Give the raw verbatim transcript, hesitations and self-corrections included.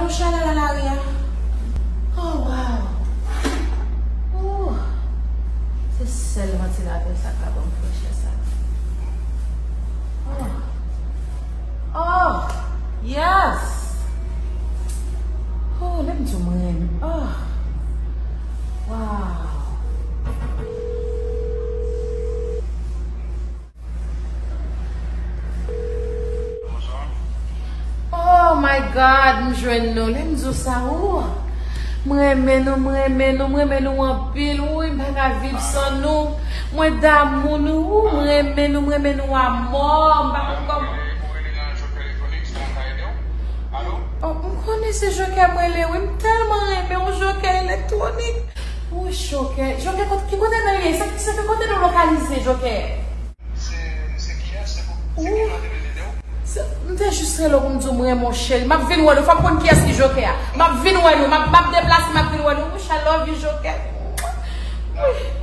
Chalè nan lari a. Oh, wow. Oh. Se sèl vantilatè sa k ka ban m frechè sa. Oh. Oh, yes. Oh, lè m di w mwen. Oh. Wow. Oh my God, m jwenn nou. Lè m di w sa, ou. Mwen renmen nou, mwen renmen nou, mwen renmen nou anpil. Wi, m pa ka viv san nou. Mwen damou nou, ou. Mwen renmen nou, mwen renmen nou amò. M pa konn kòman. Oh, m konnen se jokè mwen rele, wi. M tèlman renmen yon jokè elektwonik. Wi, jokè. Jokè, kot-, ki kote nou ye? Se, se ki kote nou lokalize, jokè? Se, se kiyès? Se pou, se ki jan de rele w? Se, m te jis rele w pou m di w m renmen w, cheri. M ap vin wè nou. Fò m konn kiyès ki jokè a. M ap vin wè nou. M ap, m ap deplase, m ap vin wè nou. Wi, I love you, jokè. Wi.